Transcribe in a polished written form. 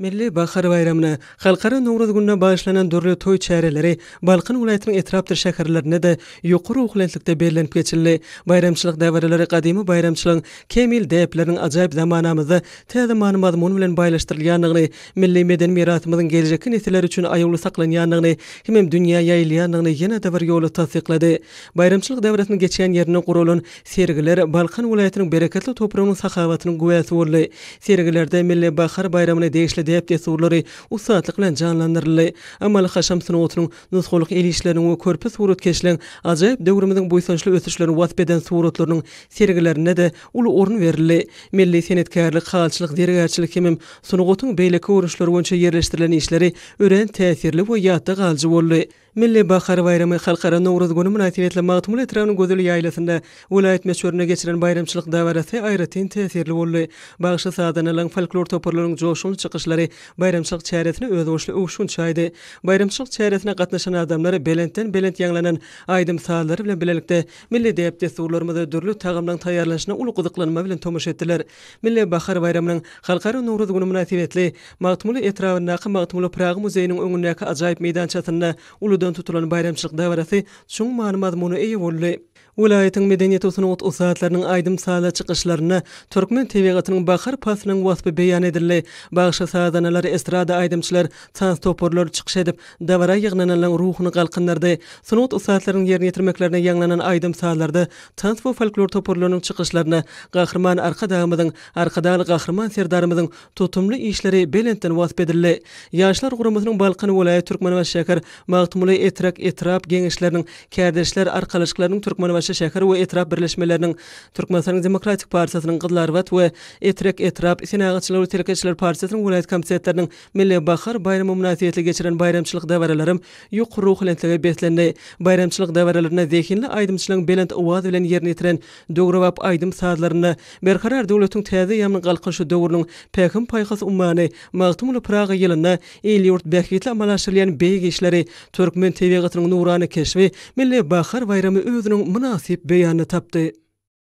Milli bahar baýramyna, Halkara Nowruz gününe bagyşlanan dürli toý çäreleri Balkan welaýatynyň etrapdyr şäherlerinde-de ýokary ruhubelentlikde bellenip geçildi. Baýramçylyk dabaralary gadymy baýramçylygyň kämil däpleriniň ajaýyp zamanamyzda täze many-mazmun bilen baýlaşdyrylýandygyny, milli medeni mirasymyzyň geljekki nesiller üçin aýawly saklanýandygyny hemem dünýä ýaýylýandygyny ýene-de bir ýola tassyklady. Baýramçylyk dabarasynyň geçýän ýerinde guralan Sergiler Balkan welaýatynyň bereketli topragynyň sahawatynyň güwäsi boldy. Sergilerde Milli bahar baýramyna degişli däp-dessurlary ussatlyk bilen janlandyryldy. Amaly-haşam sungatynyň nusgalyk el işleriniň we körpe suratkeşleň ajaýyp döwrümiziň buýsançly ösüşlerini wasp eden suratlarynyň sergilerinde-de uly orun berildi. Milli senetkärlik, halyçylyk, zergärçilik hemem sungatyň beýleki görnüşleri boýunça ýerleşdirilen işleri örän täsirli we ýatda galyjy boldy. Milli bahar baýramy, Halkara Nowruz güni mynasybetli Magtymguly etrabynyň Gözel ýaýlasynda welaýat möçberinde geçiren baýramçylyk dabarasy aýratyn täsirli boldy. Bagşy-sazandalaryň, folklor toparlarynyň joşgunly çykyşlary baýramçylyk çäresine özboluşly öwüşgin çaýdy. Baýramçylyk çäresine gatnaşan adamlar belentden-belent ýaňlanan aýdym-sazlar bilen bilelikde milli däp-dessurlarymyza, dürli tagamlaryň taýýarlanyşyna uly gyzyklanma bilen tomaşa etdiler. Milli bahar baýramynyň Halkara Nowruz güni mynasybetli Magtymguly etrabyndaky Magtymguly Pyragy muzeýiniň öňündäki ajaýyp meýdançasynda uludan tutulan baýramçylyk dabarasy çuň many-mazmuna eýe boldy. Welaýatyň medeniýet we sungat ussatlarynyň aýdym-sazly çykyşlarynda türkmen tebigatynyň bahar paslynyň waspy beýan edildi. Bagşy-sazandalar, estrada aýdymçylar, tans toparlary çykyş edip, dabara ýygnananlaryň ruhuny galkyndyrdy. Sungat ussatlarynyň ýerine ýetirmeklerinde ýaňlanan aýdym-sazlarda, tans we folklor toparlarynyň çykyşlarynda Gahryman Arkadagymyzyň, Arkadagly Gahryman Serdarymyzyň tutumly işleri belentden wasp edildi. Ýaşlar guramasynyň Balkan welaýat, Türkmenbaşy şäher, Magtymguly, Etrek etrap Geňeşleriniň, Kärdeşler arkalaşyklarynyň Türkmenbaşy şäher we etrap birleşmeleriniň, Türkmenistanyň Demokratik partiýasynyň Gyzylarbat we Etrek etrap, Senagatçylar we telekeçiler partiýasynyň welaýat komitetleriniň Milli bahar baýramy mynasybetli geçiren baýramçylyk dabaralaram ýokary ruhubelentlige beslendi. Baýramçylyk dabaralarynda zehinli aýdymçylaryň belent owaz bilen ýerine ýetiren döwrebap aýdym-sazlarynda Berkarar döwletiň täze eýýamynyň Galkynyşy döwrüniň Pähim-paýhas ummany Magtymguly Pyragy ýylynda il-ýurt bähbitli amala aşyrylýan beýik işleri, türkmen tebigatynyň nurana keşbi Milli bahar baýramy özüniň mynasyp beýanyny tapdy.